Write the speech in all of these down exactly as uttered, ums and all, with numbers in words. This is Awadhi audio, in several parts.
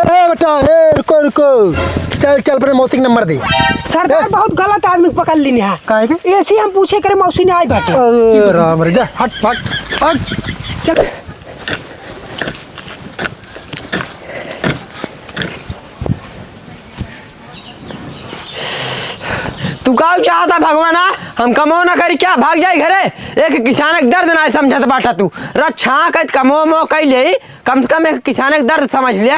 ए बेटा, ए, रुको, रुको। चल, चल, अपने मौसी के नंबर दे। सरदार, ए। बहुत गलत आदमी के पकड़ लीन है। काहे के? ऐसे हम पूछे करे, मौसी ना आई बाटे। अरे राम रे, जा, हट, भाग, भाग। चल। तू का चाहता भगवान, आ? हम कमो ना करी क्या? भाग जाई घरे। एक किसान के दर्द ना समझत बाटा तू। रच्छा कत कमो मो कई ले, कम से कम एक किसान के दर्द समझ ले।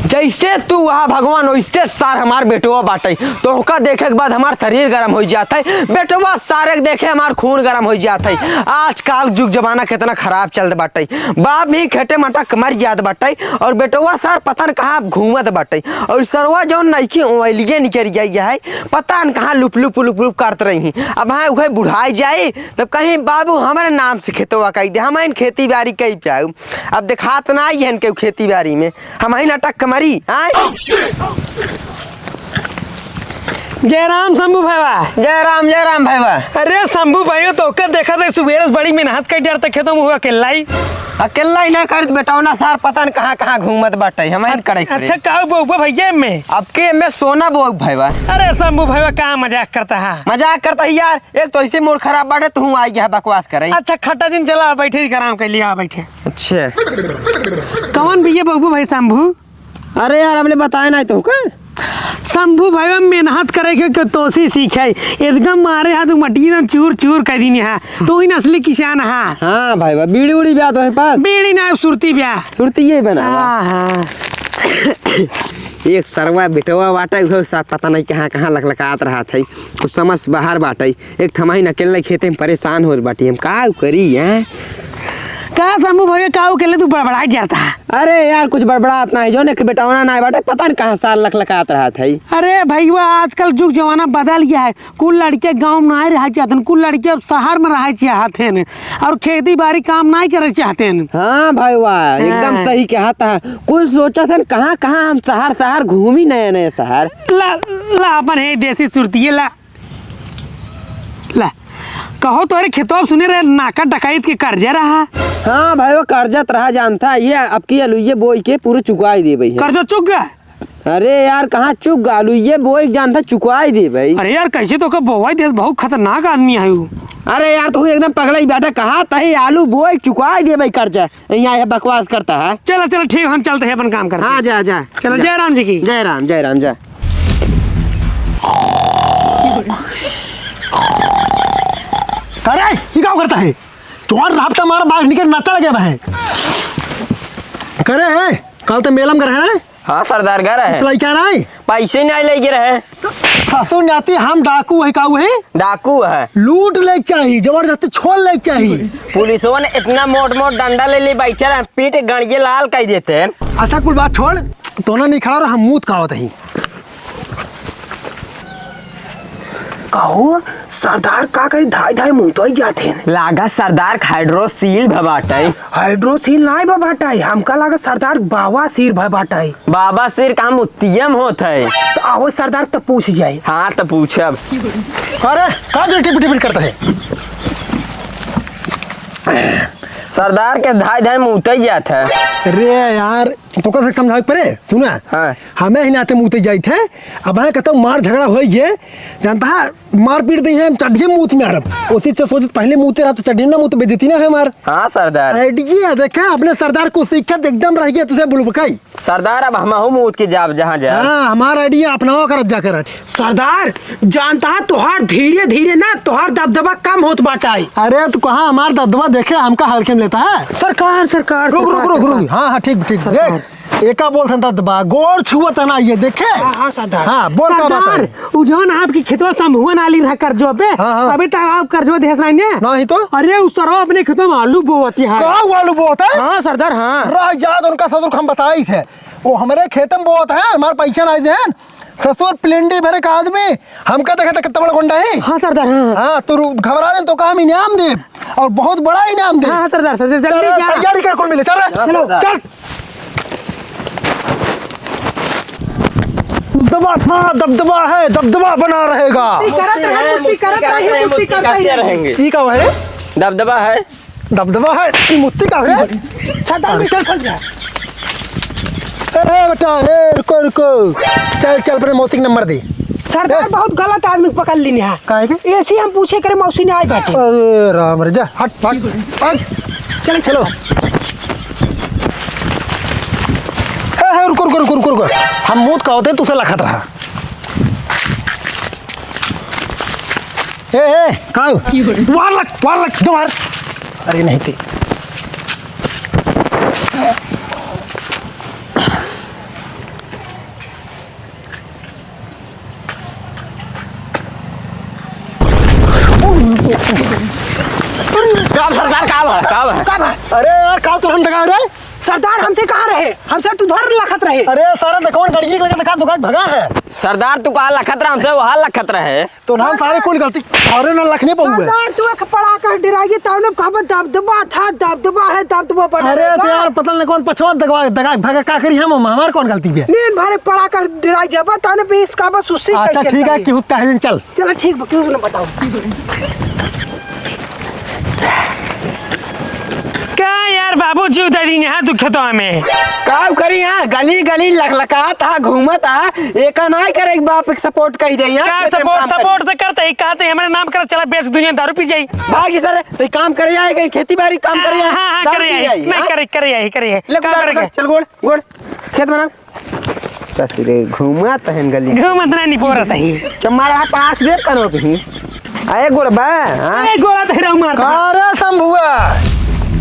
जैसे तू वहा भगवान, वैसे सार हमार बेटवा बाटे। तोहका देखे के बाद हमार शरीर गरम होइ जात है। बेटवा सारे के देखे हमार खून गरम होइ जात है। आजकल जुग जमाना कितना खराब चलत बाटे। बाप भी खेते मटक मर जात बाटे और बेटवा सार पता न कहाँ घूमत बाटे। और सरवा जौन नइकी ओइलिये निकल गई है, पता न कहाँ लुप लुप लुप लुप करत रही। अब हाँ उहे बुढ़ाई जाई तब कहीं बाबू हमरे नाम से खेतवा कई दे, हम इन खेती बाड़ी कई पाऊ। अब देखात ना आई हन केहू खेती बाड़ी में, हम ही नाटक के मरी, आय? जय राम शंभू भैया। जय राम, जय राम भैया। अरे शंभू भैया, तोके देखत है सुबेरे से बड़ी मेहनत कर डरते खेतों में हुआ अकेला ही। अकेला ही ना करत बेटौना सार पता न कहाँ कहाँ घूमत बाटे, हम ही करे करे। अच्छा, का बोबा भैया में? अब के में सोना बोब भैया। अरे शंभू भैया, का मजाक करता है? मजाक करता है यार, एक तो ऐसे मूड खराब बाटे, तू आई गया बकवास करे। अच्छा, खट्टा दिन चला, बैठे ही आराम कर लिया, बैठे। अच्छा। कौन भैया बबू भाई शंभू? अरे यार, हमने बताया नहीं तो का? शंभू भाई, हम मेहनत करे के, के तोसी सीखे। एकदम मारे हाथ मट्टी एकदम चूर चूर कर दीनी है। तू ही नस्ली किसान है। हाँ भाई, बा, बीड़ी उड़ी ब्या तो है पास? बीड़ी ना, सुरती ब्या। सुरती ये बना बा। हाँ, हाँ। एक सरवा बेटवा बाटे, उहो सा पता नहीं कहाँ, कहाँ लकलकात रहत है। कुछ समझ बाहर बाटे। एक ठमाइन अकेले खेते में परेशान होत बाटी, हम का करी, हैं? का शंभू भैया, का अकेले तू बड़बड़ाई जाता? अरे यार, कुछ बड़बड़ात ना है, जौन एक बेटौना ना बाटे, पता नहीं कहाँ सार लकलकात रहत है। अरे भैया, आजकल जुग जमाना बदल गया है। कुल लड़के गाँव में नहीं रह चाहते, कुल लड़के अब शहर में रह चाहते हैं और खेती बाड़ी काम नहीं करे चाहते हैं। हाँ भाई वाह, एकदम हाँ। सही कहत है। कुल सोचत हैं कहाँ कहाँ हम शहर शहर घूमी, नए नए शहर। ला, ला अपन है देसी सुरतिये ला। ला, कहो तोरे खेतवा सुने रहे नाका डकैत के कर्जा रहा। हाँ भाई, वो कर्जा त रहा जानता है, ये अब की अलुइये बोई के पूरे चुकाई देबे है। कर्जा चुक गया? अरे यार, कहाँ चुक गया? अलुइये बोई के जानता, चुकाई देबे। अरे यार, कैसे तोका बोवाई देस, बहुत खतरनाक आदमी है वो। अरे यार, तू एकदम पगला ही बेटा, कहा तही आलू बोई के चुकाई देबे कर्जा। यहाँ ये बकवास करता है। चलो, चलो, ठीक, हम चलते हैं, अपन काम करते हाँ, हैं। जा, जा, चलो, जा। जय राम जी की। जय राम, जय राम, जा। अरे, ये क्या करता है? तुम्हारा रापटा मार बाघ निकल नचल गया है। करे है, कल तो मेलम कर है ना? हाँ सरदार, घर है। कुछ लइका नहीं? पैसे नहीं लेके रहे। ससुर नाती हम डाकू है, काऊ है? डाकू है। लूट ले चाही, जबरदस्ती छोड़ ले चाही। पुलिसवा ने इतना मोट मोट डंडा ले ले बैठे रहे, पीट गड़िए लाल कर देते हैं। अच्छा कुल बात छोड़, तोना नहीं खड़ा रहा, हम मूत का होते ही। कहो, सरदार का करी, धाय धाय मुँह तो ही जाते हैं। लागा सरदार के हाइड्रोसील भबाटै। हाइड्रोसील नाय भबाटै, हमका लागा सरदार बावासीर भबाटै। बावासीर का मुतियम होत है। तो आओ सरदार, तो पूछ जाए। हाँ, तो पूछब। अरे, का जो टिप टिप करता है? सरदार के धाय धाय मुतै जात है। अरे यार, तोका से समझावे के पड़े, सुना। हाँ। हमें ही नाते मुते जाइत है, अब है कहता मार झगड़ा होई है, जानता है, मारपीट दी है, हम चड्ढी मूत में आरब। उसी से सोचित पहले मूते रहा तो चड्ढी ना मूत, बेइज्जती ना है हमार। हाँ सरदार। आइडिया देखा, अपने सरदार को सीखा, एकदम रह गया तुझे बुलबकाई। सरदार, अब हमहू मूत के जाब जहाँ जाब। हाँ, हमार आइडिया अपनावा करत जा करत। सरदार, जानता है तोहार धीरे धीरे ना तोहार दबदबा कम होत बाटाई। अरे तू कहाँ हमार दबदबा देखे, हमका हल्के में लेता है? सरकार, सरकार, रुक, रुक, सरकार, रुक, रुक। सरकार। हाँ, हाँ, ठीक, ठीक। सरकार। देख, एका बोल था दबदबा, गोड़ छुअत है ना ये, देखे? हाँ, हाँ, सरदार। हाँ, बोल का बात है? सरदार, उ जौन आपकी खेतवा संभुआ नाली रहा कर्जवा पे, हाँ, हाँ। अभी तक आप कर्जवा देस नहीं ने? नहीं तो? अरे, उ सरवा अपने खेतवा में आलू बोवत है। का आलू बोवत है? हाँ, सरदार, हाँ। रह जा, तो उनका ससुर को हम बताई थे। वो हमरे खेत में बोवत है, हमारे पैसा नहीं देन। ससुर पिलंडी भरे का आदमी, हमका देखा था कितना बड़ा गुंडा है। हाँ सरदार, हाँ, हाँ। हाँ, तो रु-, घबरा दे तो का हम इनाम दे, और बहुत बड़ा इनाम दे। हाँ, हाँ, सरदार, सरदार, जल्दी चल, जा। तैयारी कर, कौन मिले, चल रे। चलो। चल। दबदबा, हाँ, दबदबा है, दबदबा बना रहेगा। मुस्ती करत रहे, मुस्ती करत रहे, मुस्ती करते रहेंगे। ई का है? दबदबा है। दबदबा है, ई मुत्ती का है? सरदार, अरे, चल। चल जा। का, ए, रुको, रुको। चल, चल, अपने मौसी के नंबर दे। सरदार, ए। बहुत गलत आदमी पकड़ लीन है। काहे के? ऐसे हम पूछे करे, मौसी ने आई बैठे। अरे राम रे, जा, हट, भाग, भाग। चले, चलो। हे, हे, रुको, रुको, रुको, रुको, रुको। हम मूत का होते, तुसे लखत रहा। ए, ए, काउ? वार लग, वार लग, दो मार। अरे नहीं थे। का सरदार, का बा? का बा? अरे यार, का तुरंत दगा रे? सरदार, हमसे कहाँ रहे? हमसे तू धर लखत रहे। अरे सारा दकवन गड़िए के लगे दका दुका भगा है। सरदार, तू कहाँ लखत रहा? हमसे वहाँ लखत रहे। तो ना सारे कुल गलती, सारे ना लखने पाऊंगे। सरदार, तू एक पड़ा कर डराइए, तब ना कहबे दबदबा था, दबदबा है, दबदबा बना अरे रहेगा। तो यार, पता नहीं कौन पछवा दगा, दगा भगा का करी हम, हमार कौन गलती बे? नीन भरे पड़ा कर डराई जाबा, तब ना पे इसका बस उससे अच्छा, ठीक है, कि हुक्का है, चल। चला ठीक बा, केहू से ना बताओ। का यार बाबू जीव दे दीन है तू खेतवा में? का करी यहाँ गली गली लकलकात हा, घूमत हा, एका नाई करे एक बाप के support कही दे यहाँ, का खेते में support, काम करी। Support तो करते ही कहते हैं, हमारे नाम कर चला बेच दुनिया दारू पी जाई। भाग इधर, तो काम करे आए कहीं खेती बाड़ी काम करे आए, हाँ, हाँ, दारू करे पी आए, जाए, नहीं हाँ? करे, करे आए, करे आए। ले काम गोड़, करे के। चल गोड़, गोड़, खेत बना। ससुरे, घूमत हन गली। घूमत ना निपोरत ही। तो मारा पाँच बेर करो भी। आए गोड़ बा, हाँ? ए, गोड़ा तो हिराऊ मार। अरे शंभुआ,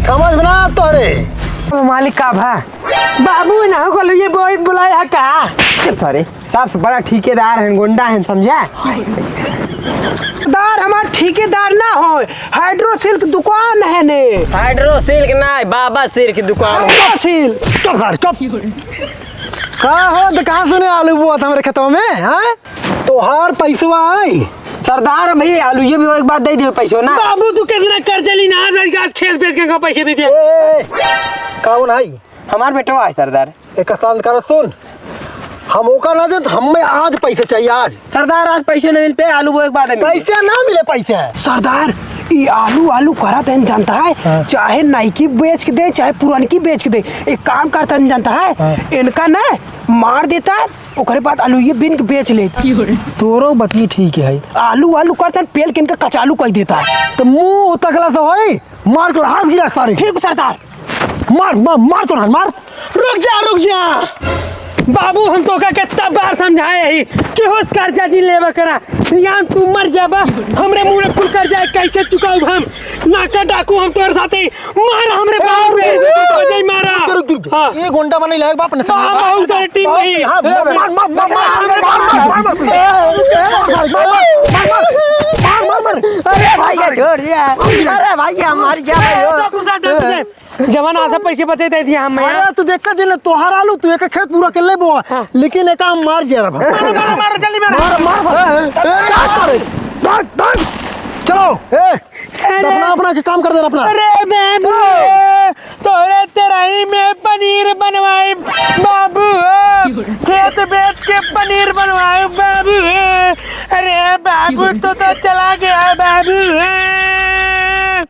समझ में ना तोरे। ओ मालिक का भा? बाबू, ना हो, ये बोई बुलाया है का? चुप सारे, सबसे बड़ा ठेकेदार है, गुंडा है, समझा? दार हमार ठेकेदार ना हो, हाइड्रो सिल्क दुकान है ने। हाइड्रो सिल्क ना है, बाबा सिर की दुकान है। बाबा सिल्क। चुप सारे, चुप। का हो, तो कहाँ सुने आलू बोआ था हमरे खेतवा में, हाँ? तोहार पैसवा आई। सरदार, हम ही आलू, ये भी एक बात दे दियो पैसो ना। बाबू, तू कितना कर्जा ली ना, आज, आज खेत बेच के हमका पैसे दे दिया। ए, ए, ए, कौन आई? हमार बेटवा है, सरदार। एक काम करो, सुन, हम ओका ना दे, हमें आज पैसे चाहिए, आज। सरदार, आज पैसे नहीं मिल पे, आलू बोए के बाद में। कैसे ना मिले पैसे? सरदार, ई आलू, आलू करत हैं, जानता है? हाँ। चाहे नईकी बेच के दे, चाहे पुरानकी बेच के दे, एक काम करता है, जानता है? हाँ। इनका ना मार देता है, ओकरे बाद आलू ये बिन के बेच लेता। तोरो बती ठीक है, आलू, आलू करता है, पेल के इनका कचालू कह देता है। तो मुंह तकला से होई, मार के हाथ गिरा सारे। ठीक सरदार। मार, मार, मार तो ना, मार। रुक जा, रुक जा। बाबू, हम तोका कितना बार समझाए ही कि होश कर्जा जी लेवा करा। यान तू मर जाबा, हमरे मुंह में कुल कर्जा है, कैसे चुकाऊ हम? नाका डाकू हम तोर साथे। मार हमरे ए, बाप रुक, रे, रुक, रुक, हो जाई मारा। रुक, रुक, रुक। हाँ। ये गुंडा बने लायक बाप ने मार, समझा। मार, उधर टीम बाप नहीं। हाँ, मार, मार, मार। अरे भैया, छोड़ दिया। अरे भैया, मर गया भाई, हो। जवान आधा पैसे बचे दे दिया हम यार। अरे तू देख का जिन तोहार आलू, तू एक खेत पूरा कर ले बोआ, हाँ। लेकिन एक हम मार गया रे भाई। मारो, मारो, मारो, जल्दी मारो। मार, मार, मार। ए, ए, क्या करे? भाग, भाग। चलो, ए, अरे। अपना, अपना के काम कर दे अपना। अरे बाबू, चलो। तोरे तेराई में पनीर बनवाई बाबू, खेत बेच के पनीर बनवाई बाबू। अरे बाबू, तू तो चला गया बाबू।